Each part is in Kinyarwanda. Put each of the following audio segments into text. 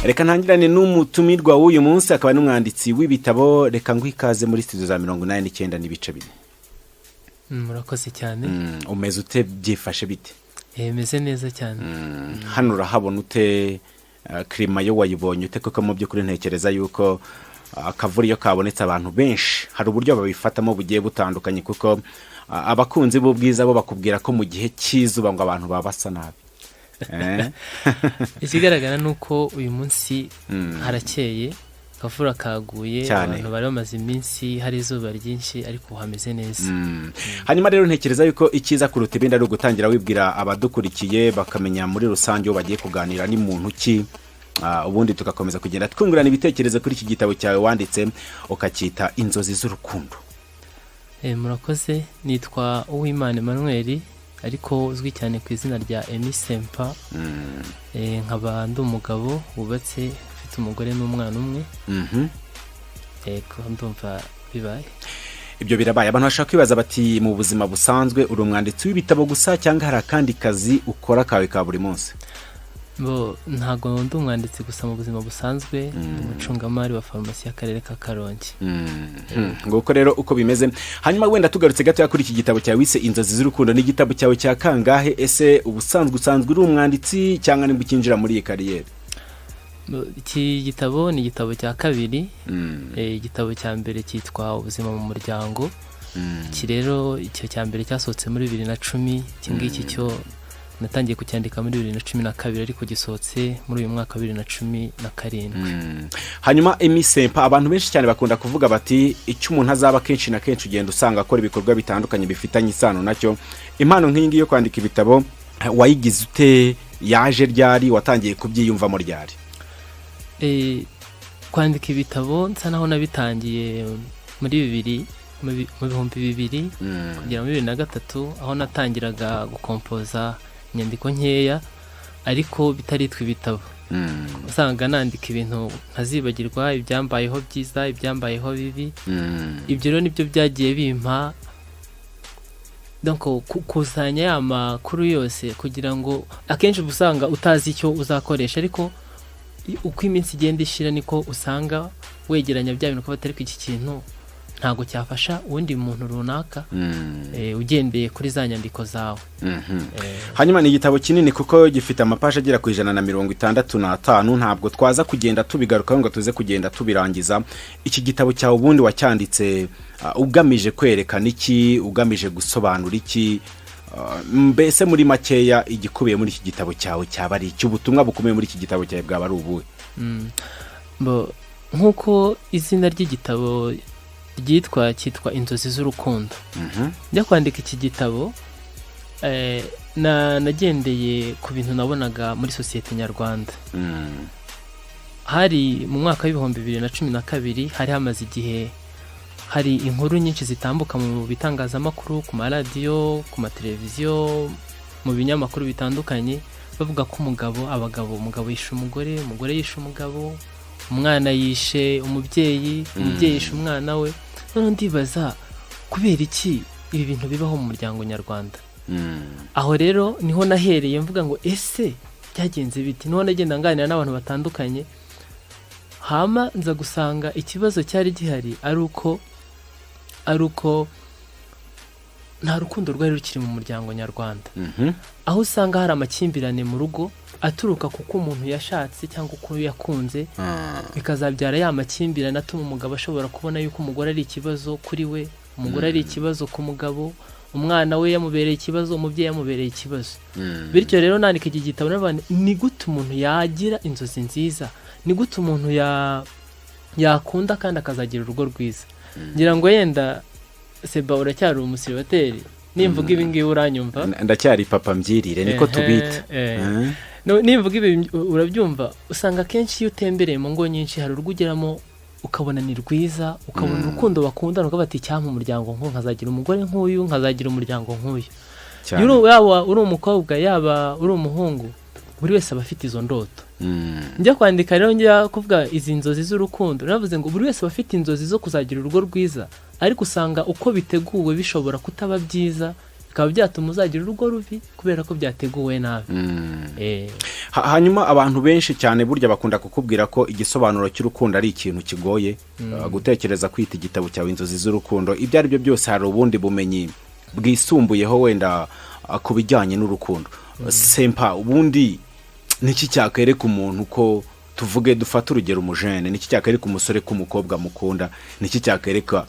Reka ntangirane n'umutumirwa w'uyu munsi, akaba n'umwanditsi w'ibitabo. Reka nguhe ikaze muri studio za 89.4. Murakoze cyane. Umeze ute? Byifashe bite? Meze neza cyane. Hano urahabona ute? Climat yo wayibonye ute? Kuko mu by'ukuri ntekereza yuko akavura iyo kabonetse, abantu benshi hari uburyo babifatamo bugiye butandukanye, kuko abakunzi b'ubwiza bo bakubwira ko mu gihe cy'izuba ngo abantu baba basa nabi. Ikigaragara ni uko uyu munsi harakeye, akavura kaguye. Cyane. Abantu bari bamaze iminsi hari izuba ryinshi, ariko ubu hameze neza. Hanyuma rero ntekereza yuko icyiza kuruta ibindi ari ugutangira wibwira abadukurikiye, bakamenya muri rusange uwo bagiye kuganira ni muntu ki, ubundi tugakomeza kugenda twungurana ibitekerezo kuri iki gitabo cyawe wanditse ukacyita "Inzozi z'Urukundo". Murakoze. Nitwa Uwimana Emmanuel, ariko uzwi cyane ku izina rya Emi Sempa. Nkaba ndi umugabo wubatse, ufite umugore n'umwana umwe. Yego, ndumva bibaye. Ibyo birabaye. Abantu bashobora kwibaza bati: "Mu buzima busanzwe uri umwanditsi w'ibitabo gusa, cyangwa hari akandi kazi ukora kawe ka buri munsi?" Bo, ntabwo ndi umwanditsi gusa. Mu buzima busanzwe ndi umucungamari wa farumasi y'akarere ka Karongi. Nguko rero uko bimeze. Hanyuma wenda tugarutse gatoya kuri iki gitabo cyawe wise "Inzozi z'Urukundo", ni igitabo cyawe cya kangahe? Ese ubusanzwe usanzwe uri umwanditsi, cyangwa nibwo ukinjira muri iyi carrière? Bo, iki gitabo ni igitabo cya kabiri. Igitabo cya mbere cyitwa "Ubuzima mu Muryango". Iki rero, icyo cya mbere cyasohotse muri 2010. Iki ngiki cyo natangiye kucyandika muri 2012, ariko gisohotse muri uyu mwaka wa 2017. Hanyuma Emi Sempa, abantu benshi cyane bakunda kuvuga bati icyo umuntu azaba, kenshi na kenshi ugenda usanga akora ibikorwa bitandukanye bifitanye isano nacyo. Impano nk'iyi ngiyi yo kwandika ibitabo wayigize ute? Yaje ryari? Watangiye kubyiyumvamo ryari? Kwandika ibitabo nsa naho nabitangiye muri bibiri mu 2000 kugera muri 2003, aho natangiraga gukompoza inyandiko nkeya ariko bitaritwa ibitabo. Usanga nandika ibintu ntazibagirwa, ibyambayeho byiza, ibyambayeho bibi. Ibyo rero nibyo byagiye bimpa donc kusanya ya makuru yose, kugira ngo akenshi uba usanga utazi icyo uzakoresha, ariko uko iminsi igenda ishira niko usanga wegeranya bya bintu, ukaba ariko iki kintu ntabwo cyafasha uwundi muntu runaka, ugendeye kuri za nyandiko zawe. Hanyuma ni igitabo kinini, kuko gifite amapaji agera ku 165. Ntabwo twaza kugenda tubigarukaho ngo tuze kugenda tubirangiza. Iki gitabo cyawe ubundi wacyanditse ugamije kwerekana iki? Ugamije gusobanura iki? Mbese muri makeya, igikubiye muri iki gitabo cyawe cyaba ari iki? Ubutumwa bukomeye muri iki gitabo cyawe bwaba ari ubuhe? Bo, nk'uko izina ry'igitabo ryitwa, cyitwa "Inzozi z'Urukundo". Njya kwandika iki gitabo, nagendeye ku bintu nabonaga muri sosiyete nyarwanda. Hari mu mwaka wa 2012, hari hamaze igihe hari inkuru nyinshi zitambuka mu bitangazamakuru, ku maradiyo, ku mateleviziyo, mu binyamakuru bitandukanye, bavuga ko umugabo, abagabo, umugabo yishe umugore, umugore yishe umugabo, umwana yishe umubyeyi, umubyeyi yishe umwana we. Noneho ndibaza kubera iki ibi bintu bibaho mu muryango nyarwanda. Aho rero niho nahereye mvuga ngo: "Ese byagenze biti?" Niho nagenda nganira n'abantu batandukanye, hama nza gusanga ikibazo cyari gihari ari uko nta rukundo rwari rukiri mu muryango nyarwanda, aho usanga hari amakimbirane mu rugo aturuka kuko umuntu yashatse cyangwa uko yakunze, bikazabyara ya makimbirane atuma umugabo ashobora kubona yuko umugore ari ikibazo kuri we, umugore ari ikibazo ku mugabo, umwana we yamubereye ikibazo, umubyeyi yamubereye ikibazo. Bityo rero nandika iki gitabo n'abantu, ni gute umuntu yagira inzozi nziza? Ni gute umuntu yakunda kandi akazagira urugo rwiza? Ngira ngo yenda Seba uracyari umusiribateri, nimvuga ibi ngibi uranyumva. Ndacyari papa mbyirire, niko tubita. No, nimvuga ibi urabyumva. Usanga akenshi iyo utembereye mu ngo nyinshi, hari urugo ugeramo ukabona ni rwiza, ukabona urukundo bakundana, ukavuga ati: "Icyampa umuryango nk'uyu, nkazagira umugore nk'uyu, nkazagira umuryango nk'uyu." Yaba uri umukobwa, yaba uri umuhungu, buri wese aba afite izo ndoto. Njya kwandika rero, njya kuvuga izi nzozi z'urukundo, navuze ngo buri wese aba afite inzozi zo kuzagira urugo rwiza, ariko usanga uko biteguwe bishobora kutaba byiza. Bikaba byatuma uzagira urugo rubi kubera ko byateguwe nabi. Hanyuma abantu benshi cyane burya bakunda kukubwira ko igisobanuro cy'urukundo ari ikintu kigoye. Gutekereza kwita igitabo cyawe "Inzozi z'Urukundo", ibyo ari byo byose hari ubundi bumenyi bwisumbuyeho wenda ku bijyanye n'urukundo. Sempa, ubundi niki cyakwereka umuntu ko, tuvuge dufate urugero umujene, niki cyakwereka umusore ko umukobwa amukunda? Niki cyakwereka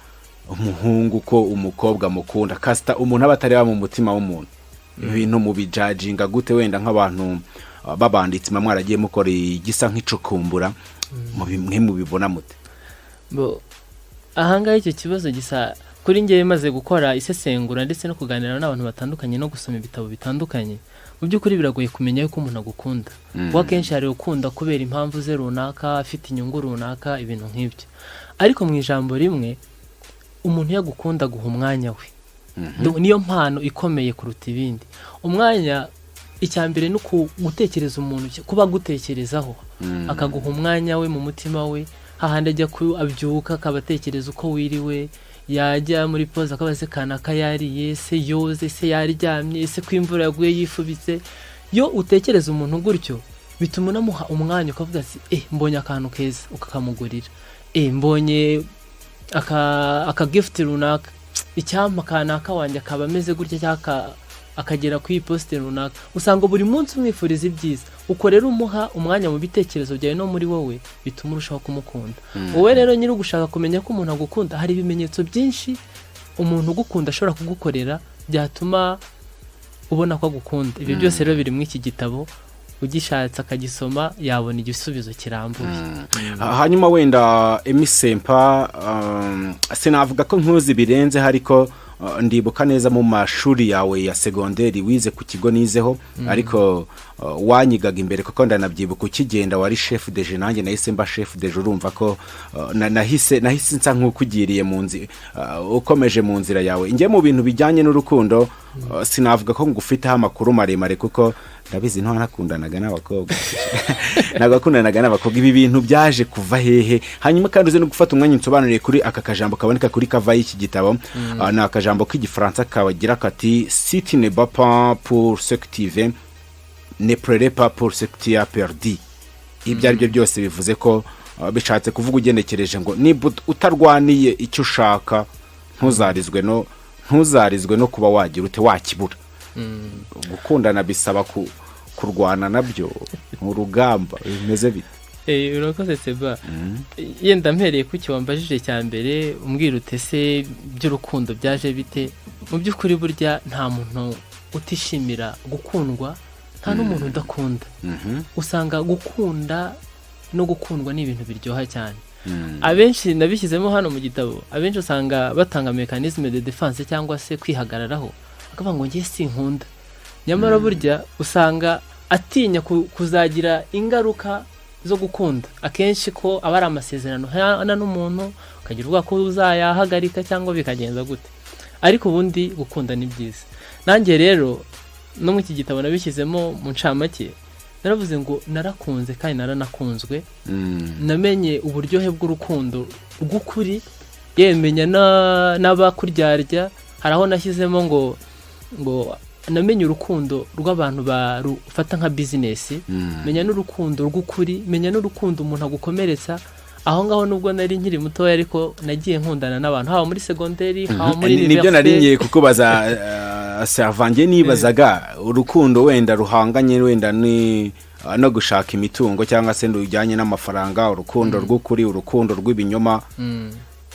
umuhungu ko umukobwa amukunda? Kasita umuntu aba atareba mu mutima w'umuntu, ibintu mubijajinga gute? Wenda nk'abantu b'abanditsi muba mwaragiye mukora igisa nk'icukumbura, mwe mubibona mute? Bo, ahangaha icyo kibazo gisa kuri njyewe, maze gukora isesengura ndetse no kuganira n'abantu batandukanye no gusoma ibitabo bitandukanye, mu by'ukuri biragoye kumenya yuko umuntu agukunda, kuko akenshi hari ukunda kubera impamvu ze runaka, afite inyungu runaka, ibintu nk'ibyo. Ariko mu ijambo rimwe, umuntu iyo agukunda aguha umwanya we. Niyo mpano ikomeye kuruta ibindi, umwanya. Icya mbere ni gutekereza umuntu, kuba agutekerezaho, akaguha umwanya we mu mutima we, hahandi ajya ku abyuka akaba atekereza uko wiriwe, yajya muri pause akaba se kanaka yariye, se yoze, se yaryamye, ese ko imvura yaguye yifubitse. Iyo utekereza umuntu gutyo, bituma unamuha umwanya, ukavuga ati: "Eh, mbonye akantu keza", ukakamugurira. "Eh, mbonye aka gift runaka, icyampa kanaka wanjye akaba ameze gutya cyangwa akagera ku iyi poste runaka." Usanga buri munsi umwifuriza ibyiza. Uko rero umuha umwanya mu bitekerezo byawe no muri wowe, bituma urushaho kumukunda. Wowe rero nyiri ugushaka kumenya ko umuntu agukunda, hari ibimenyetso byinshi umuntu ugukunda ashobora kugukorera byatuma ubona ko agukunda. Ibyo byose rero biri muri iki gitabo, ugishatse akagisoma yabona igisubizo kirambuye. Hanyuma wenda Emmy Sempa, sinavuga ko nkuzi birenze, ariko ndibuka neza mu mashuri yawe ya segonderi wize ku kigo nizeho, ariko wanyigaga imbere, kuko ndanabyibuka ukigenda wari chef de G, nanjye nahise mba chef de G. Urumva ko nahise nsa nk'ukugiriye mu nzi, ukomeje mu nzira yawe. Njye mu bintu bijyanye n'urukundo, sinavuga ko ngufiteho amakuru maremare, kuko ndabizi ntakundanaga n'abakobwa, ntabwo wakundanaga n'abakobwa. Ibi bintu byaje kuva hehe? Hanyuma kandi uze no gufata umwanya unsobanuriye kuri aka kajambo kaboneka kuri cover y'iki gitabo. Ni akajambo k'Igifaransa kabagira kati: "Si tu ne bats pas pour ce que tu veux, ne pleure pas pour ce que tu as perdu." Ibyo ari byo byose bivuze ko, bishatse kuvuga ugenekereje ngo niba utarwaniye icyo ushaka, ntuzarizwe no kuba wagira ute, wakibura. Gukundana bisaba kurwana nabyo mu rugamba, bimeze bite? Urakoze Seba. Yenda mpereye ku cyo wambajije cya mbere, umbwira ute se by'urukundo byaje bite? Mu by'ukuri burya nta muntu utishimira gukundwa, nta n'umuntu udakunda. Usanga gukunda no gukundwa ni ibintu biryoha cyane. Abenshi nabishyizemo hano mu gitabo, abenshi usanga batanga mécanisme de défense cyangwa se kwihagararaho, akavuga ngo ngiye sinkunda, nyamara burya usanga atinya kuzagira ingaruka zo gukunda. Akenshi ko aba ari amasezerano hana n'umuntu, ukagira ubwoba ko uzayahagarika cyangwa bikagenza gute. Ariko ubundi gukunda ni byiza. Nanjye rero no mu iki gitabo nabishyizemo mu ncamake, naravuze ngo narakunze kandi naranakunzwe. Namenye uburyohe bw'urukundo rw'ukuri, yemenya n'abakuryarya. Hari aho nashyizemo ngo namenye urukundo rw'abantu barufata nka bizinesi, menya n'urukundo rw'ukuri, menya n'urukundo umuntu agukomeretsa. Aho ngaho nubwo nari nkiri mutoya, ariko nagiye nkundana n'abantu, haba muri segonderi, haba muri Nibyo nari université. ngiye kukubaza, Servange. Nibazaga urukundo wenda ruhanganye wenda ni no gushaka imitungo cyangwa se rujyanye n'amafaranga, urukundo rw'ukuri, urukundo rw'ibinyoma.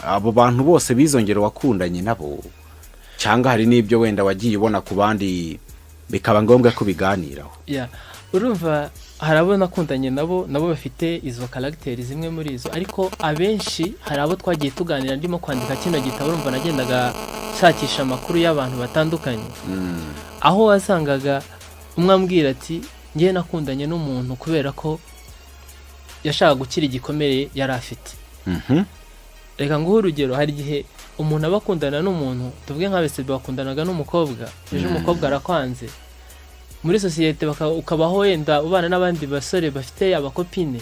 Abo bantu bose bizongera wakundanye nabo, cyangwa hari n'ibyo wenda wagiye ubona ku bandi bikaba ngombwa ko biganiraho? Yeah. Urumva hari abo nakundanye nabo bafite izo caractère, zimwe muri izo, ariko abenshi hari abo twagiye tuganira ndimo kwandika kino gitabo. Urumva nagendaga nshakisha amakuru y'abantu batandukanye, aho wasangaga umwe ambwira ati: "Ngewe nakundanye n'umuntu kubera ko yashakaga gukira igikomere yari afite." Reka nguhe urugero: hari igihe umuntu aba akundana n'umuntu, tuvuge nka Besebe wakundanaga n'umukobwa, ejo umukobwa arakwanze, muri sosiyete ukabaho wenda ubana n'abandi basore bafite abacopine,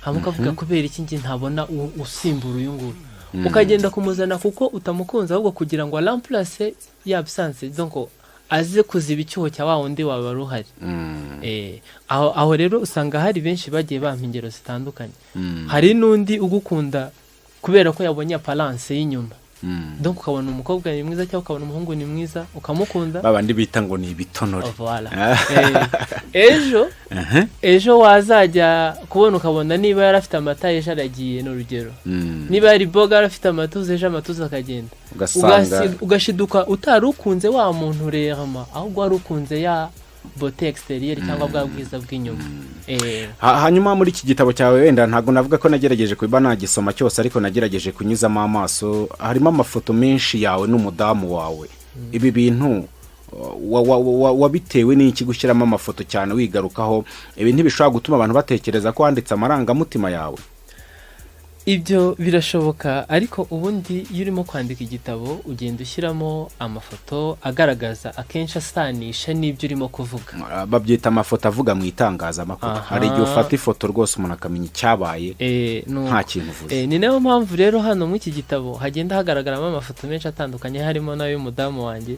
hanyuma ukavuga: "Kubera iki njye ntabona usimbura uyu nguyu?" Ukagenda kumuzana kuko utamukunze, ahubwo kugira ngo aremplace ya absence, donc aze kuziba icyuho cya wa wundi waba uhari. Aho rero usanga hari benshi bagiye bampa ingero zitandukanye. Hari n'undi ugukunda kubera ko yabonye apparence y'inyuma. Donc ukabona umukobwa ni mwiza cyangwa ukabona umuhungu ni mwiza, ukamukunda. Babandi bita ngo ni ibitonore. Oh, voilà. Ejo ejo wazajya kubona ukabona niba yari afite amata, ejo aragiye, ni urugero. Niba yari boga yari afite amatuza, ejo amatuza akagenda. Ugasanga Ugashiduka utari ukunze wa muntu rerema, ahubwo wari ukunze ya beauté extérieure cyangwa bwa bwiza bw'inyuma. Hanyuma muri iki gitabo cyawe, wenda ntabwo navuga ko nagerageje kuba nagisoma cyose, ariko nagerageje kunyuzamo amaso, harimo amafoto menshi yawe n'umudamu wawe. Ibi bintu wabitewe n'iki gushyiramo amafoto cyane wigarukaho? Ibi ntibishobora gutuma abantu batekereza ko wanditse amarangamutima yawe? Ibyo birashoboka, ariko ubundi iyo urimo kwandika igitabo ugenda ushyiramo amafoto agaragaza, akenshi asanisha n'ibyo urimo kuvuga. Babyita amafoto avuga mu itangazamakuru. Hari igihe ufata ifoto rwose umuntu akamenya icyabaye nta kintu uvuze. Ni nayo mpamvu rero hano muri iki gitabo hagenda hagaragaramo amafoto menshi atandukanye, harimo n'ay'umudamu wanjye.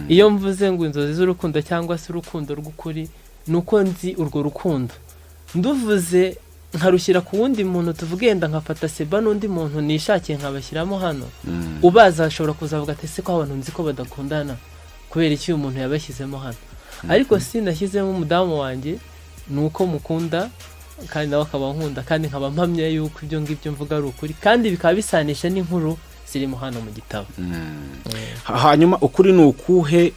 Iyo mvuze ngo inzozi z'urukundo cyangwa se urukundo rw'ukuri, ni uko nzi urwo rukundo, nduvuze nkarushyira ku wundi muntu, tuvuge yenda nkafata Seba n'undi muntu nishakiye nkabashyiramo hano, ubaza ashobora kuzavuga ati: "Ese ko abantu nzi ko badakundana, kubera iki uyu muntu yabashyizemo hano?" Ariko si nashyizemo umudamu wanjye, ni uko mukunda kandi nawe akaba ankunda, kandi nkaba mpamya yuko ibyo ngibyo mvuga ari ukuri, kandi bikaba bisanisha n'inkuru zirimo hano mu gitabo. Hanyuma ukuri ni ukuhe,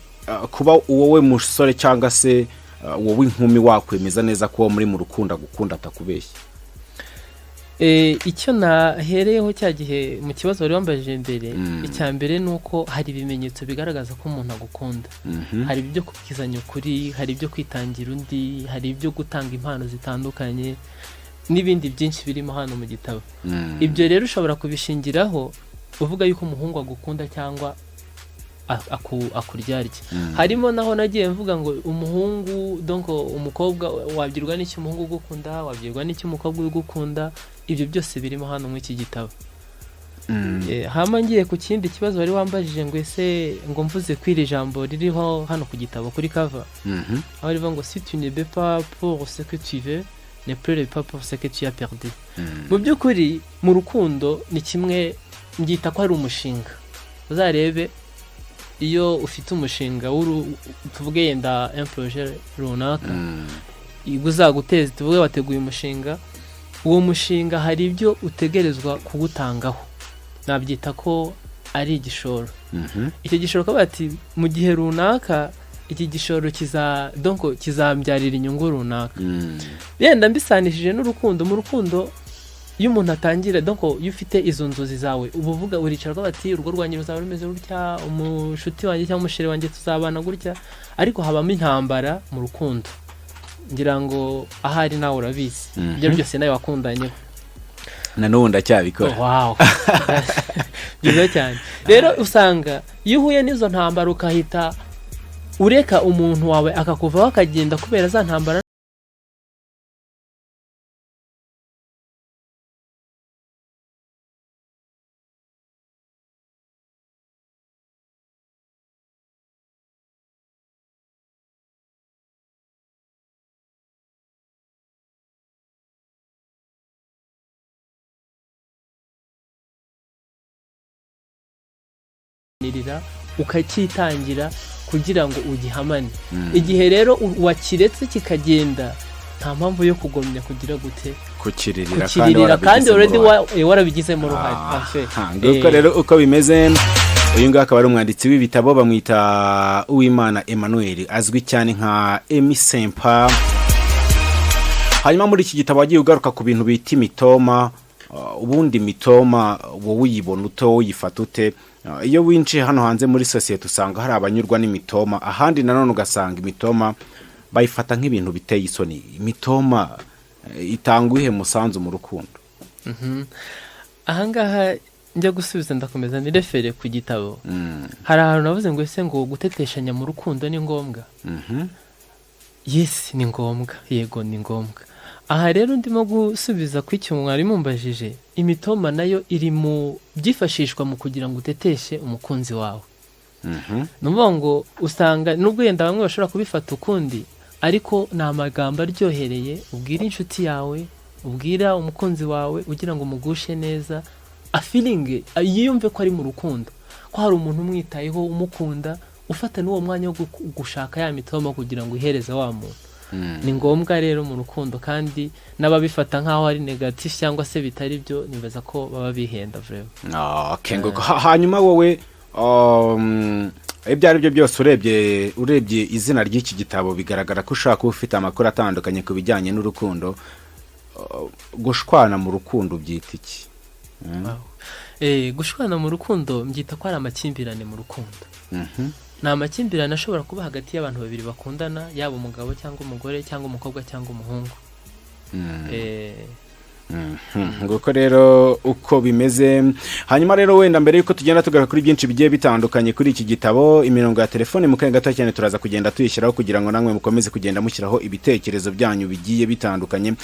kuba wowe musore cyangwa se wowe inkumi wakwemeza neza ko uwo muri mu rukundo agukunda, atakubeshya? Icyo nahereyeho cya gihe mu kibazo wari wambajije mbere, icya mbere ni uko hari ibimenyetso bigaragaza ko umuntu agukunda. Hari ibyo kubwizanya ukuri, hari ibyo kwitangira undi, hari ibyo gutanga impano zitandukanye n'ibindi byinshi birimo hano mu gitabo. Ibyo rero ushobora kubishingiraho uvuga yuko umuhungu agukunda cyangwa akuryarya. Harimo naho nagiye mvuga ngo umuhungu, donc umukobwa wabwirwa n'iki umuhungu ugukunda, wabwirwa n'iki umukobwa ugukunda. Ibyo byose birimo hano muri iki gitabo. Hama ngiye ku kindi kibazo wari wambajije ngo ese ngo mvuze ko iri jambo ririho hano ku gitabo kuri cover, aho rivuga ngo: "Si tu ne bats pas pour ce que tu veux, ne pleure pas pour ce que tu as perdu." Mu by'ukuri mu rukundo ni kimwe mbyita ko ari umushinga. Uzarebe iyo ufite umushinga, tuvuge yenda un projet runaka uzaguteza, tuvuge wateguye umushinga, uwo mushinga hari ibyo utegerezwa kuwutangaho, nabyita ko ari igishoro. Icyo gishoro ukavuga ati mu gihe runaka iki gishoro kiza, donc kizambyarira inyungu runaka. Yenda mbisanishije n'urukundo, mu rukundo iyo umuntu atangira, donc iyo ufite izo nzozi zawe, uba uvuga, uricara ukavuga ati urugo rwanjye ruzaba rumeze gutya, umushuti wanjye cyangwa umusheri wanjye tuzabana gutya. Ariko habamo intambara mu rukundo, ngira ngo ahari nawe urabizi. Ibyo byose nawe wakundanyeho. Na n'ubu ndacyabikora. Wow, byiza cyane. Rero usanga iyo uhuye n'izo ntambara ukahita ureka umuntu wawe akakuvaho akagenda kubera za ntambara. Ukacyitangira kugira ngo ugihamane. Igihe rero wakiretse kikagenda, nta mpamvu yo kugomya kugira gute? Kukiririra. Kukiririra kandi already uruhare. Warabigizemo uruhare en fait. Nguko rero uko bimeze. Uyu nguyu akaba ari umwanditsi w'ibitabo, bamwita Uwimana Emmanuel, azwi cyane nka Emi Sempa. Hanyuma muri iki gitabo wagiye ugaruka ku bintu bita imitoma. Ubundi imitoma wowe uyibona ute, wowe uyifata ute? Iyo winjiye hano hanze muri sosiyete usanga hari abanyurwa n'imitoma, ahandi nanone ugasanga imitoma bayifata nk'ibintu biteye isoni. Imitoma itanga uwihe musanzu mu rukundo? Ahangaha njya gusubiza ndakomeza nirefere ku gitabo. Hari ahantu navuze ngo ese ngo guteteshanya mu rukundo ni ngombwa? Yes, ni ngombwa, yego ni ngombwa. Aha rero ndimo gusubiza ku icyo mwari mumbajije. Imitoma nayo iri mu byifashishwa mu kugira ngo uteteshe umukunzi wawe. Ni ukuvuga ngo usanga nubwo wenda bamwe bashobora kubifata ukundi, ariko ni amagambo aryohereye ubwira inshuti yawe, ubwira umukunzi wawe, ugira ngo umugushe neza, afeelinge, yiyumve ko ari mu rukundo, ko hari umuntu umwitayeho, umukunda, ufata n'uwo mwanya wo gushaka ya mitoma kugira ngo uhereze wa muntu. Ni ngombwa rero mu rukundo, kandi n'ababifata nk'aho ari negative cyangwa se bitari byo, nibaza ko baba bihenda vraiment. Okay, ngo hanyuma wowe, ibyo ari byo byose, urebye izina ry'iki gitabo, bigaragara ko ushobora kuba ufite amakuru atandukanye ku bijyanye n'urukundo. Gushwana mu rukundo ubyita iki? Wow. Gushwana mu rukundo mbyita ko ari amakimbirane mu rukundo. Ni amakimbirane ashobora kuba hagati y'abantu babiri bakundana, yaba umugabo cyangwa umugore, cyangwa umukobwa cyangwa umuhungu. Nguko rero uko bimeze. Hanyuma rero, wenda mbere yuko tugenda tugaruka kuri byinshi bigiye bitandukanye kuri iki gitabo, imirongo ya telefone mu kanya gato cyane turaza kugenda tuyishyiraho kugira ngo namwe mukomeze kugenda mushyiraho ibitekerezo byanyu bigiye bitandukanye.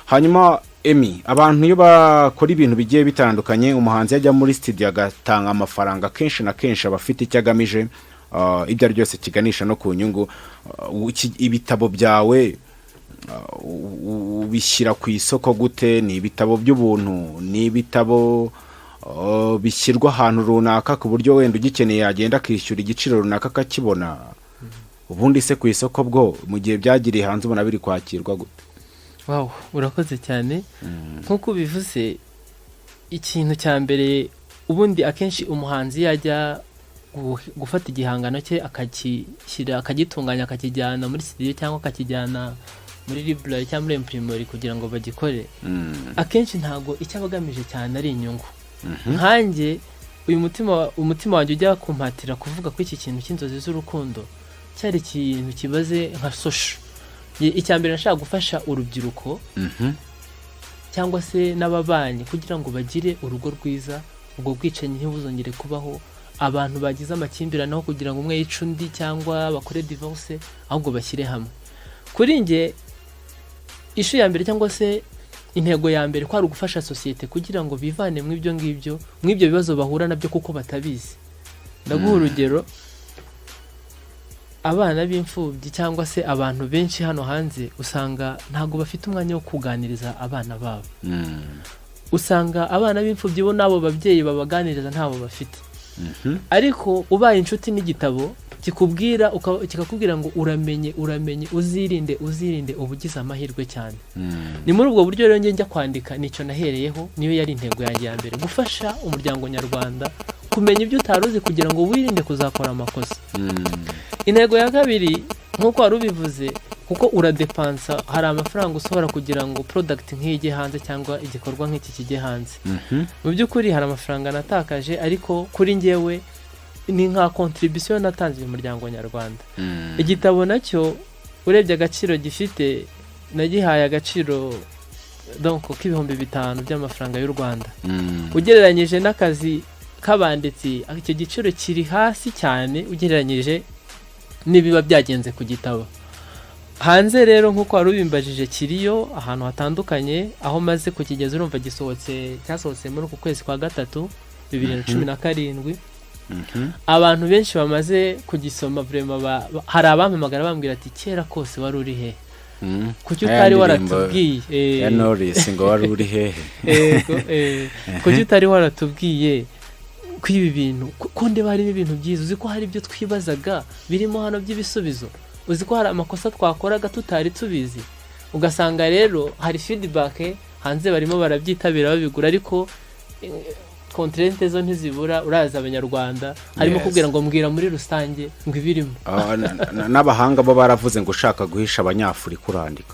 Hanyuma Emmy, abantu iyo bakora ibintu bigiye bitandukanye, umuhanzi yajya muri studio agatanga amafaranga, kenshi na kenshi aba afite icyo agamije, ibyo ari byose kiganisha no ku nyungu. Ibitabo byawe ubishyira ku isoko gute? Ni ibitabo by'ubuntu? Ni ibitabo bishyirwa ahantu runaka ku buryo wenda ugikeneye yagenda akishyura igiciro runaka akakibona? Ubundi se ku isoko bwo, mu gihe byagiriye hanze, ubona biri kwakirwa gute? Wow, urakoze cyane. Nk'uko ubivuze, ikintu cya mbere ubundi akenshi umuhanzi yajya gufata igihangano cye, akakishyira, akagitunganya, akakijyana muri studio cyangwa akakijyana muri library cyangwa muri imprimerie kugira ngo bagikore, akenshi ntabwo icyo aba agamije cyane ari inyungu. Nkanjye uyu mutima, umutima wanjye ujya kumpatira kuvuga ko iki kintu cy'inzozi z'urukundo cyari ikintu kibaze nka social. Icya mbere nashaka gufasha urubyiruko cyangwa se n'ababanyi kugira ngo bagire urugo rwiza, ubwo bwicanyi ntibuzongere kubaho, abantu bagize amakimbirane aho kugira ngo umwe yice undi cyangwa bakore divorce, ahubwo bashyire hamwe. Kuri njye issue ya mbere cyangwa se intego ya mbere ko ari ugufasha sosiyete kugira ngo bivane mu ibyo ngibyo, mu ibyo bibazo bahura nabyo kuko batabizi. Ndaguha urugero: abana b'imfubyi cyangwa se abantu benshi hano hanze, usanga ntabwo bafite umwanya wo kuganiriza abana babo. Usanga abana b'imfubyi bo n'abo babyeyi babaganiriza ntabo bafite. Ariko ubaye inshuti n'igitabo kikubwira, kikakubwira ngo uramenye, uramenye, uzirinde, uzirinde, uba ugize amahirwe cyane. Ni muri ubwo buryo rero njye njya kwandika, nicyo nahereyeho, niyo yari intego yanjye ya mbere: gufasha umuryango nyarwanda kumenya ibyo utari uzi kugira ngo wirinde kuzakora amakosa. Intego ya kabiri, nk'uko wari ubivuze, kuko uradepansa, hari amafaranga usohora kugira ngo product nk'iyi ijye hanze cyangwa igikorwa nk'iki kijye hanze. Mu by'ukuri hari amafaranga natakaje, ariko kuri njyewe ni nka contribution natanze mu muryango nyarwanda. Igitabo nacyo urebye agaciro gifite, nagihaye agaciro donc k'5,000 by'amafaranga y'u Rwanda. Ugereranyije n'akazi k'abanditsi, icyo giciro kiri hasi cyane ugereranyije n'ibiba byagenze ku gitabo hanze. Rero nk'uko wari ubimbajije, kiriyo ahantu hatandukanye aho maze kukigeza. Urumva gisohotse, cyasohotse muri uku kwezi kwa gatatu 2017. Abantu benshi bamaze kugisoma vraiment, hari abampamagara bambwira ati: "Kera kose wari uri he? Kuki Ya utari ndirimbo waratubwiye?" ya Knowless ngo "Wari uri hehe?" Yego, kuki utari waratubwiye ko ibi bintu, ko ndeba harimo ibintu byiza? Uzi ko hari ibyo twibazaga birimo hano by'ibisubizo? Uzi ko hari amakosa twakoraga tutari tubizi?" Ugasanga rero hari feedback hanze, barimo barabyitabira, babigura, ariko contrainte zo ntizibura. Uraza Abanyarwanda harimo kubwira ngo mbwira muri rusange ngo ibirimo. Ah, n'abahanga bo baravuze ngo ushaka guhisha Abanyafurika urandika.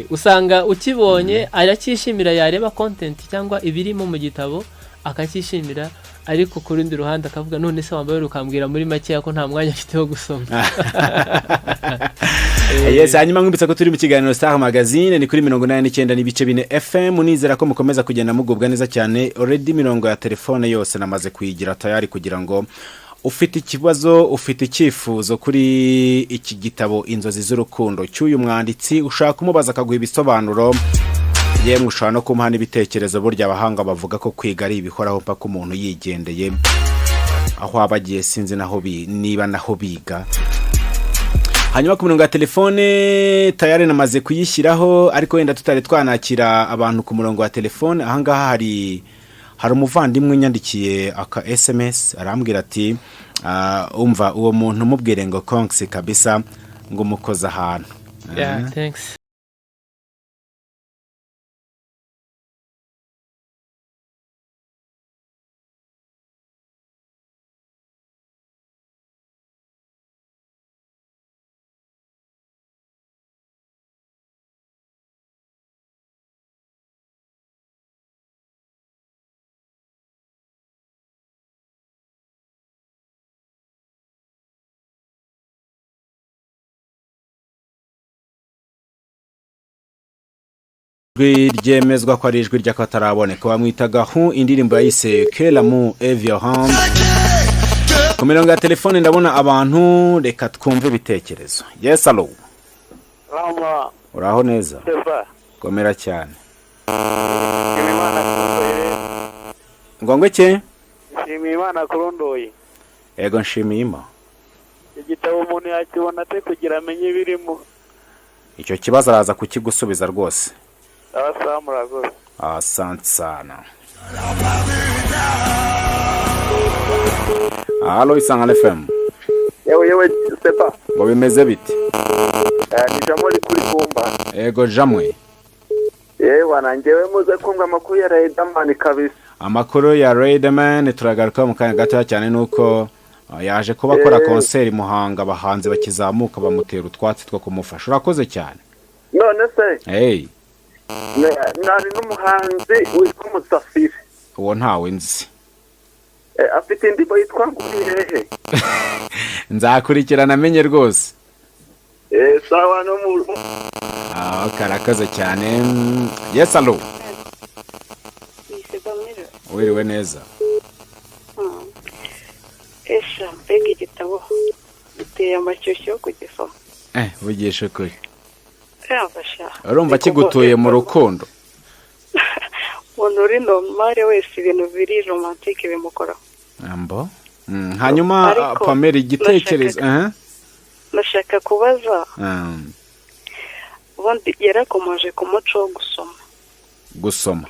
Usanga ukibonye aracyishimira, yareba content cyangwa ibirimo mu gitabo akacyishimira, ariko ku rundi ruhande akavuga: "None se wambaye ukambwira muri makeya ko nta mwanya afite wo gusoma?" Yes, hanyuma nkwibutsa ko turi mu kiganiro Star Magazine, ni kuri 89.4 FM. Nizera ko mukomeza kugenda mugubwa neza cyane. Already imirongo ya telefone yose namaze kuyigira tayari kugira ngo ufite ikibazo, ufite icyifuzo kuri iki gitabo Inzozi z'Urukundo cy'uyu mwanditsi, ushaka kumubaza akaguha ibisobanuro, yemwe ushobora no kumuha n'ibitekerezo. Burya abahanga bavuga ko kwiga ari ibihoraho mpaka umuntu yigendeye. Aho aba agiye sinzi naho niba naho biga. Hanyuma ku murongo wa telefone tayari namaze kuyishyiraho, ariko wenda tutari twanakira abantu ku murongo wa telefone, ahangaha hari umuvandimwe unyandikiye aka SMS, arambwira ati: "Umva, uwo muntu umubwire ngo congs kabisa, ngo umukoze ahantu." Yeah, thanks. Ijwi ryemezwa ko ari ijwi ry'akataraboneka, bamwitaga Hu, indirimbo yayise Kelamu Eviyoham. Ku mirongo ya telefone ndabona abantu, reka twumve ibitekerezo. Yes, allo? Rama. Uraho neza? Steva. Komera cyane. Nshimiyimana kurundoye. Ngo iki? Nshimiyimana kurundoye. Ego, nshimiyima. Igitabo umuntu yakibona ate kugira amenye ibirimo? Icyo kibazo araza kukigusubiza rwose. Abasaha murakoze. Asante sana. Allo, Isangano FM. Yewe yewe, Sepa. Ngo bimeze bite? Ni Jamuri kuri Kumba. Ego, Jamwe. Yewe na njyewe muze kumva amakuru ya Riderman kabisa. Amakuru ya Riderman turagaruka mu kanya gatoya cyane, nuko yaje kuba akora concert Muhanga, abahanzi bakizamuka bamutera utwatsi two kumufasha. Urakoze cyane. None se Hey. Nari n'umuhanzi witwa Musafiri. Uwo ntawe nzi. Afite indirimbo yitwa ngo uri hehe. Nzakurikirana amenye rwose. Sawa, no mu Karakoze cyane. Yes, allo? Wiriwe neza? Esha, mbega igitabo giteye amashyushyu yo kugisoma! Vugisha ukuri. Yabasha. Urumva kigutuye mu rukundo? Umuntu uri normal wese, ibintu biri romantique bimukoraho. Ambo. Hanyuma Ariko Pamela, igitekerezo. Nashaka kubaza, ubundi yarakomeje ku muco wo gusoma. Gusoma.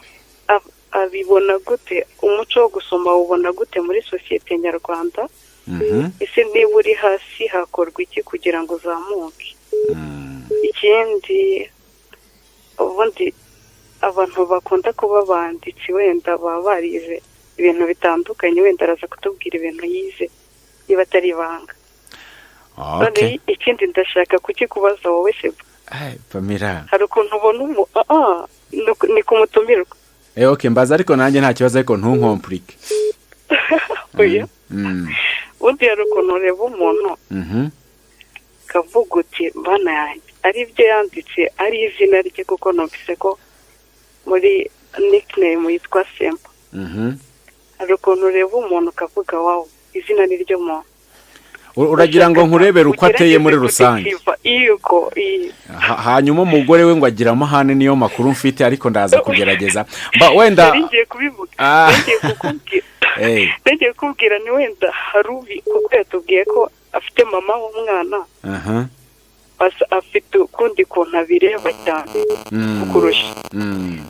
Abibona gute? Umuco wo gusoma awubona gute muri sosiyete nyarwanda? Ese niba uri hasi hakorwa iki kugira ngo uzamuke? Ikindi, ubundi abantu bakunda kuba abanditsi wenda baba barize ibintu bitandukanye, wenda araza kutubwira ibintu yize niba atari ibanga. None ikindi ndashaka kukikubaza wowe se. Pamela. Hari ukuntu ubona umu ni ku mutumirwa. Okay, mbaza, ariko nanjye nta kibazo, ariko ntunkompurike. Oya. Ubundi hari ukuntu ureba umuntu ukavuga uti: "Bana yanjye, ari ibyo yanditse, ari izina rye," kuko numvise ko muri nickname yitwa Sempa. Hari ukuntu ureba umuntu ukavuga: "Wow, izina ni ryo muntu." Uragira ngo nkurebere uko ateye muri rusange? Yuko. Hanyuma umugore we ngo agira amahane, niyo makuru mfite, ariko ndaza kugerageza. Ba wenda Nari ngiye kubivuga. Ngiye kukubwira. Ngiye kukubwira ni wenda hari ubi, kuko yatubwiye ko afite mama w'umwana. Afite ukundi kuntu abireba cyane kukurusha.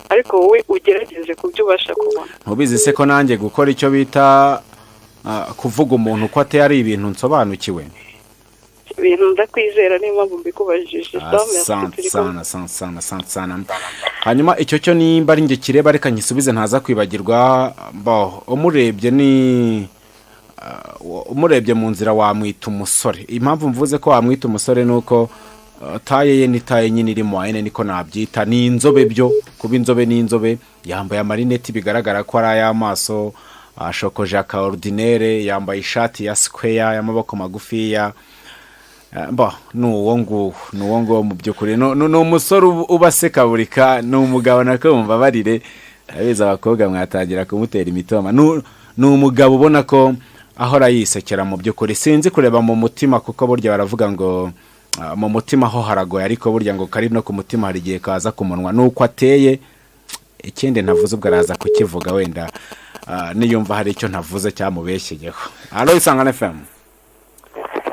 Ariko wowe ugerageze ku byo ubasha kubona. Ntubizi se ko nanjye gukora icyo bita kuvuga umuntu uko ateye ari ibintu nsobanukiwe? Ibintu ndakwizera, niyo mpamvu mbikubajije. Asante sana, asante sana, asante sana. Hanyuma icyo cyo nimba ari njye kireba, reka nkisubize ntaza kwibagirwa. Bo umurebye ni umurebye mu nzira wamwita umusore. Impamvu mvuze ko wamwita umusore ni uko taille ye ni taille nyine iri moyenne, niko nabyita. Ni inzobe byo, kuba inzobe ni inzobe, yambaye amarineti bigaragara ko ari ay'amaso, ashokoje aka ordinaire, yambaye ishati ya square y'amaboko magufiya. Mba ni uwo nguwo, ni uwo nguwo mu by'ukuri. Ni umusore uba aseka buri ka, ni umugabo nako, mumbabarire, abizi abakobwa mwatangira kumutera imitoma. Ni umugabo ubona ko ahora yisekera mu by'ukuri. Sinzi kureba mu mutima, kuko burya baravuga ngo mu mutima ho haragoye, ariko burya ngo kari no ku mutima hari igihe kaza ku munwa. Nuko ateye. Ikindi ntavuze ubwo araza kukivuga wenda. Niyumva hari icyo ntavuze cyamubeshyeyeho. Allo, Isangano FM.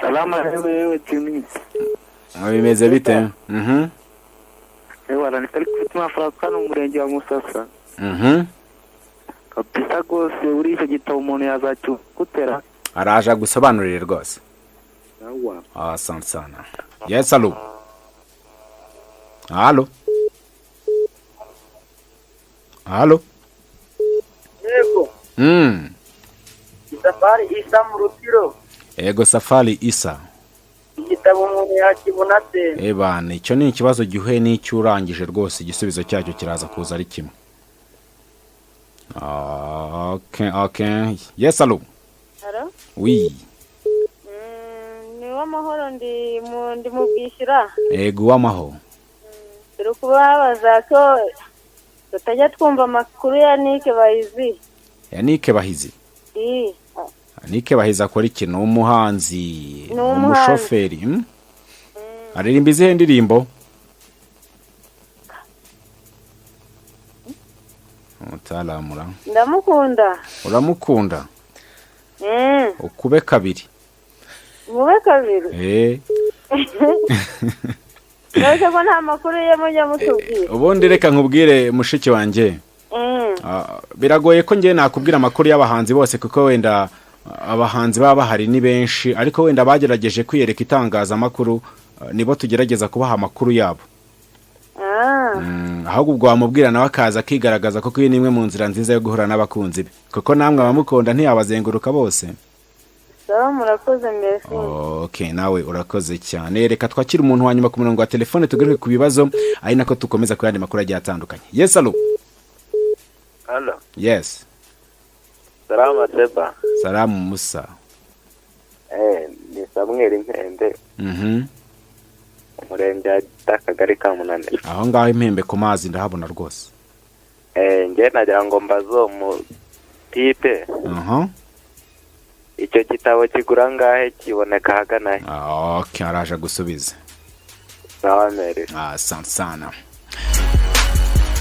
Salama, yewe Jimmy. Bimeze bite? Ewa, ni kari kutima Francois mu murenge wa Musasa. Kabisa rwose, uri icyo gitabo umuntu yazacyugutera? Araje agusobanurire rwose. Yawa. Asante sana. Yes, allo, allo, allo. Yego. Safari Isa mu Rutiro. Ego, Safari Isa. Igitabo umuntu yakibona ate? Ebana, icyo ni ikibazo gihuye n'icyo urangije rwose, igisubizo cyacyo kiraza kuza ari kimwe. Okay, yes, allo. Hello? Oui. Ni uw'amahoro, ndi mu Bwishyura. Ego, w'amahoro. Turi kubabaza ko tutajya twumva amakuru ya Nike Bahizi. Yannick Bahizi? Ii. Yannick Bahizi akora iki? Ni umuhanzi? Ni umuhanzi. Umushoferi? Aririmba izihe ndirimbo? Mutaramura. Ndamukunda. Uramukunda? Ukube kabiri. Mube kabiri. Uretse ko nta makuru ye mujya mutubwira. Ubundi reka nkubwire, mushiki wanjye. Biragoye ko njye nakubwira amakuru y'abahanzi bose, kuko wenda abahanzi baba bahari ni benshi, ariko wenda bagerageje kwiyereka itangazamakuru, nibo tugerageza kubaha amakuru yabo. Ahubwo ubwo wamubwira nawe akaza akigaragaza, kuko iyi ni imwe mu nzira nziza yo guhura n'abakunzi be, kuko namwe abamukunda ntiyabazenguruka bose. Sawa, murakoze mbese. Ok, nawe urakoze cyane. Reka twakire umuntu wa nyuma ku murongo wa telefone, tugaruke ku bibazo, ari nako dukomeza ku yandi makuru agiye atandukanye. Yes, allo. Halo. Yes. Salama, Seba. Salamu, Musa. Ni Samuel Impembe, umurenge wa Akagari ka Munanira. Aho ngaho Impembe ku mazi ndahabona rwose. Njye nagira ngo mbaze uwo mutipe. Icyo gitabo kigura angahe, kiboneka ahagana he? Ok, araje gusubiza. Sawa, merci. Asante sana.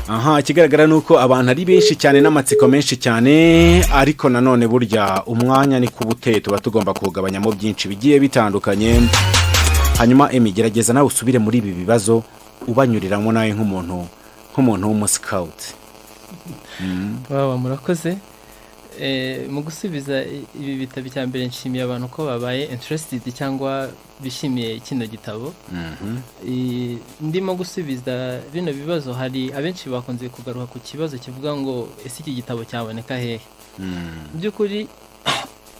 Aha, ikigaragara ni uko abantu ari benshi cyane n'amatsiko menshi cyane, ariko nanone burya umwanya ni kuba uteye, tuba tugomba kuwugabanyamo byinshi bigiye bitandukanye. Hanyuma Emi, gerageza nawe usubire muri ibi bibazo, ubanyuriramo nawe nk'umuntu w'umusikawuti. Waba murakoze. Mu gusubiza ibi bitabo, icya mbere nshimiye abantu ko babaye interested cyangwa bishimiye kino gitabo. Ndimo gusubiza bino bibazo, hari abenshi bakunze kugaruka ku kibazo kivuga ngo: "Ese iki gitabo cyaboneka hehe?" Mu by'ukuri,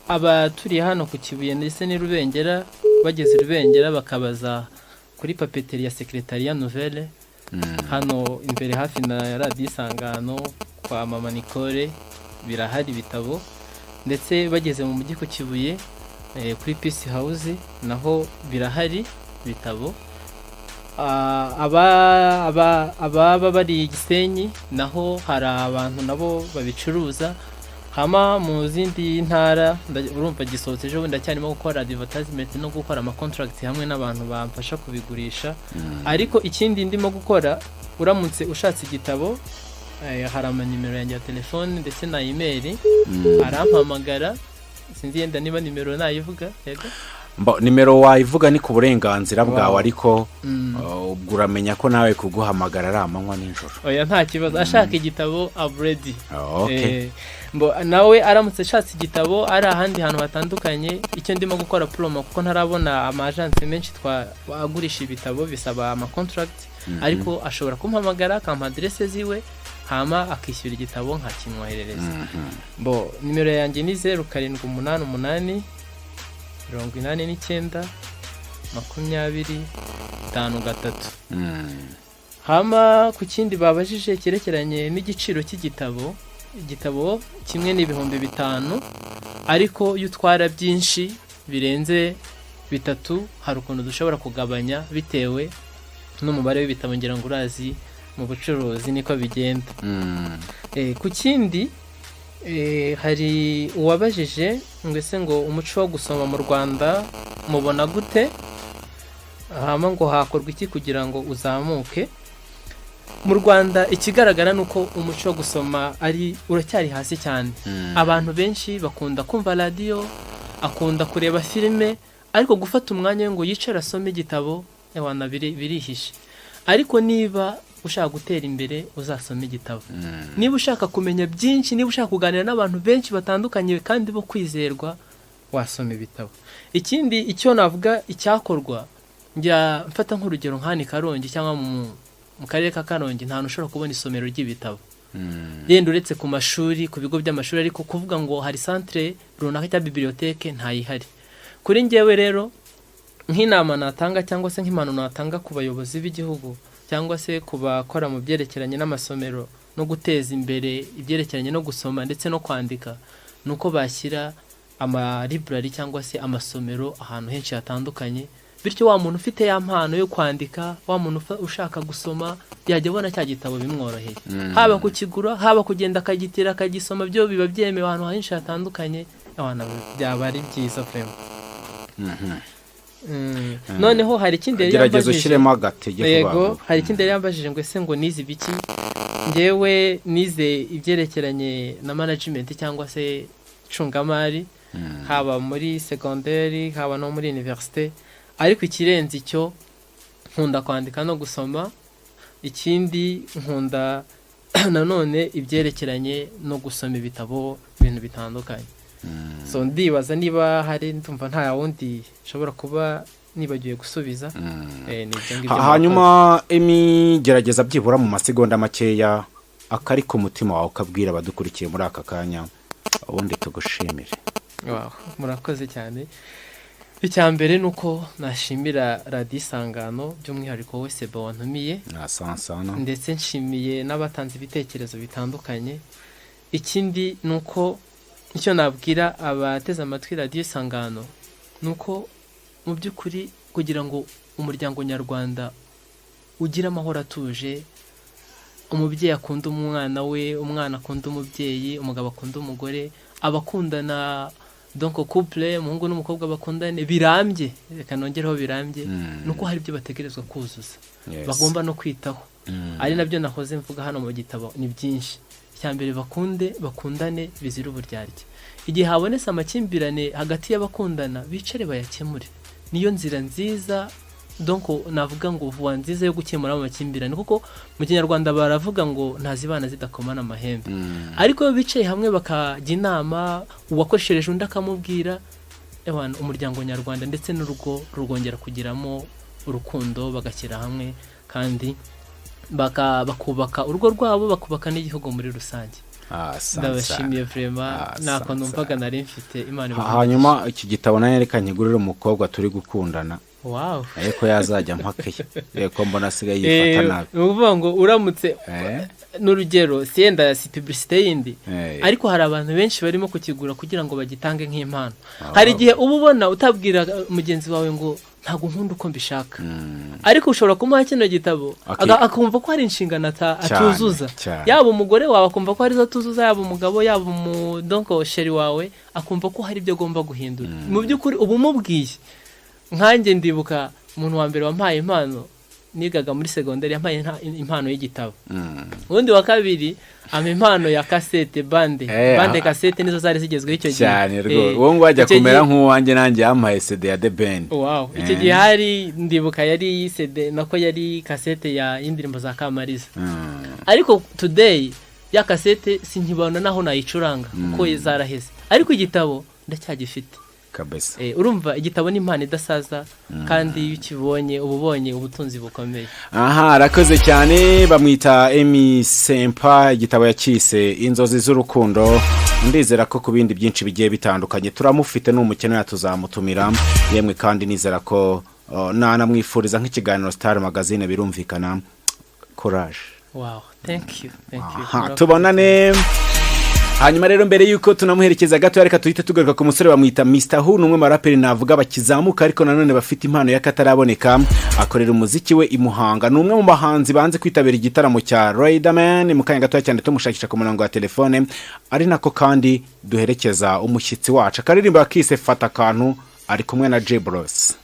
abaturiye hano ku Kibuye ndetse n'i Rubengera, bageze i Rubengera bakabaza kuri papeterie ya Secretariat Nouvelle, hano imbere hafi na Radiyo Isangano kwa Mama Nicole, birahari ibitabo. Ndetse bageze mu mujyi ku Kibuye, kuri Peace House, naho birahari ibitabo. Ababa bari i Gisenyi, naho hari abantu nabo babicuruza. Hama mu zindi ntara, urumva gisohotse ejo bundi, ndacyarimo gukora advertisement no gukora ama contract hamwe n'abantu bamfasha kubigurisha. Ariko ikindi ndimo gukora, uramutse ushatse igitabo, hari amanimero yanjye ya telefone ndetse na email, arampamagara. Sinzi yenda niba nimero nayivuga, yego. Nimero wayivuga, ni ku burenganzira bwawe, ariko ubwo uramenya ko nawe kuguhamagara ari amanywa nijoro. Oya, nta kibazo, ashaka igitabo I'm ready. Okay. Nawe aramutse ashatse igitabo ari ahandi hantu hatandukanye, icyo ndimo gukora promo, kuko ntarabona ama agence menshi agurisha ibitabo, bisaba ama contract, ariko ashobora kumpamagara akampa adresse ziwe, hama akishyura igitabo nkakimwoherereza. Bo nimero yanjye ni 0788 89 20 53. Hama ku kindi babajije cyerekeranye n'igiciro cy'igitabo, igitabo kimwe ni 5000, ariko iyo utwara byinshi birenze bitatu hari ukuntu dushobora kugabanya bitewe n'umubare w'ibitabo. Ngira ngo urazi mu bucuruzi niko bigenda. Ku kindi, hari uwabajije ngo: "Ese ngo umuco wo gusoma mu Rwanda mubona gute? Hama ngo hakorwa iki kugira ngo uzamuke?" Mu Rwanda ikigaragara ni uko umuco wo gusoma ari uracyari hasi cyane. Abantu benshi bakunda kumva radiyo, akunda kureba filime, ariko gufata umwanya we ngo yicare asome igitabo, ewana, birihishe. Ariko niba ushaka gutera imbere, uzasome igitabo. Niba ushaka kumenya byinshi, niba ushaka kuganira n'abantu benshi batandukanye kandi bo kwizerwa, wasoma ibitabo. Ikindi icyo navuga icyakorwa, njya mfata nk'urugero nk'hano i Karongi cyangwa mu karere ka Karongi, nta hantu ushobora kubona isomero ry'ibitabo, yenda uretse ku mashuri, ku bigo by'amashuri, ariko kuvuga ngo hari centre runaka cyangwa bibliothèque, ntayihari. Kuri njyewe rero, nk'inama natanga cyangwa se nk'impanuro natanga ku bayobozi b'igihugu cyangwa se ku bakora mu byerekeranye n'amasomero no guteza imbere ibyerekeranye no gusoma ndetse no kwandika, ni uko bashyira amalibrary cyangwa se amasomero ahantu henshi hatandukanye, bityo wa muntu ufite ya mpano yo kwandika, wa muntu ushaka gusoma, yajya abona cya gitabo bimworoheye, haba kukigura, haba kugenda akagitira akagisoma, byo biba byemewe ahantu henshi hatandukanye. Abantu byaba ari byiza vraiment. Noneho hari ikindi yari Gerageza yambajije. ushyiremo agatege vuba Yego. vuba. Hari ikindi yari yambajije ngo ese ngo nize ibiki? Ngewe nize ibyerekeranye na management cyangwa se icungamari, haba muri segonderi, haba no muri université. Ariko ikirenze icyo, nkunda kwandika no gusoma. Ikindi nkunda nanone ibyerekeranye no gusoma ibitabo, ibintu bitandukanye. So ndibaza niba hari, ndumva nta wundi nshobora kuba nibagiwe gusubiza. Ni ibyo ngibyo. Hanyuma Emmy, gerageza byibura mu masegonda makeya akari ku mutima wawe ukabwira abadukurikiye muri aka kanya, ubundi tugushimire. Wow, murakoze cyane. Icya mbere ni uko nashimira Radiyo Isangano, by'umwihariko wowe Seba wantumiye. Sansana. Ndetse nshimiye n'abatanze ibitekerezo bitandukanye. Ikindi ni uko icyo nabwira abateze amatwi Radiyo Isangano ni uko mu by'ukuri kugira ngo umuryango nyarwanda ugire amahoro atuje, umubyeyi akunda umwana we, umwana akunda umubyeyi, umugabo akunda umugore, abakundana, donc couple, umuhungu n'umukobwa bakundane birambye, reka nongereho birambye, ni uko hari ibyo bategerezwa kuzuza, bagomba no kwitaho, ari nabyo nahoze mvuga hano mu gitabo. Ni byinshi. Icya mbere, bakunde, bakundane bizira uburyarya. Igihe habonetse amakimbirane hagati y'abakundana, bicare bayakemure. Niyo nzira nziza, donc navuga ngo voie nziza yo gukemura amakimbirane, kuko mu Kinyarwanda baravuga ngo ntazibana zidakomana amahembe. Ariko iyo bicaye hamwe bakajya inama, uwakoshereje undi akamubwira, ewana, umuryango nyarwanda ndetse n'urugo rwongera kugiramo urukundo, bagashyira hamwe kandi bakubaka urugo rwabo, bakubaka n'igihugu muri rusange. Ah, sansana. Ndabashimiye vraiment. Ah, Ntako sansana. numvaga nari mfite. Imana ibahe. Hanyuma iki gitabo nayo reka nkigurire umukobwa turi gukundana, ariko yazajya mpakeye reko mbona asigaye yifata nabi. Ni ukuvuga ngo uramutse, n'urugero, si yenda si publicité yindi, ariko hari abantu benshi barimo kukigura kugira ngo bagitange nk'impano. Hari igihe uba ubona utabwira mugenzi wawe ngo ntabwo nkunda uko mbishaka, ariko ushobora kumuha kino gitabo, akumva ko hari inshingano atuzuza. Yaba umugore wawe akumva ko hari izo atuzuza, yaba umugabo, yaba umu donc chéri wawe akumva ko hari ibyo agomba guhindura. Mu by'ukuri uba umubwiye. Nkanjye ndibuka umuntu wa mbere wampaye impano, nigaga muri segonderi, yampaye impano y'igitabo. Ubundi wa kabiri ampa impano ya kasete, bande, bande kasete nizo zari zigezweho icyo gihe. Cyane rwose, uwo ngo ajya Icyo kumera nk'uwanjye, nanjye yampaye CD ya The Ben. Wow, icyo gihe hari, ndibuka yari CD, nako yari kasete ya y'indirimbo za Kamariza. Ariko today ya kasete sinkibona naho nayicuranga kuko zaraheze, ariko igitabo ndacyagifite. Kabisa. Urumva igitabo ni impano idasaza, kandi iyo ukibonye uba ubonye ubutunzi bukomeye. Aha, arakoze cyane. Bamwita Emmy Sempa, igitabo yakise Inzozi z'Urukundo. Ndizera ko ku bindi byinshi bigiye bitandukanye turamufite, ni umukene tuzamutumira. Yemwe kandi nizera ko nanamwifuriza nk'ikiganiro Star Magazine, birumvikana, courage. Wow, thank you, thank you. Aha, Murakoze. tubonane. Hanyuma rero mbere yuko tunamuherekeza gato, reka tuhite tugaruka ku musore bamwita Mr Hu. Ni umwe mu baraperi navuga bakizamuka ariko nanone bafite impano y'akataraboneka. Akorera umuziki we i Muhanga. Ni umwe mu bahanzi banze kwitabira igitaramo cya Riderman. Mu kanya gatoya cyane tumushakisha ku murongo wa telefone, ari nako kandi duherekeza umushyitsi wacu. Akaririmbo yakise Fata Akantu, ari kumwe na J Bros.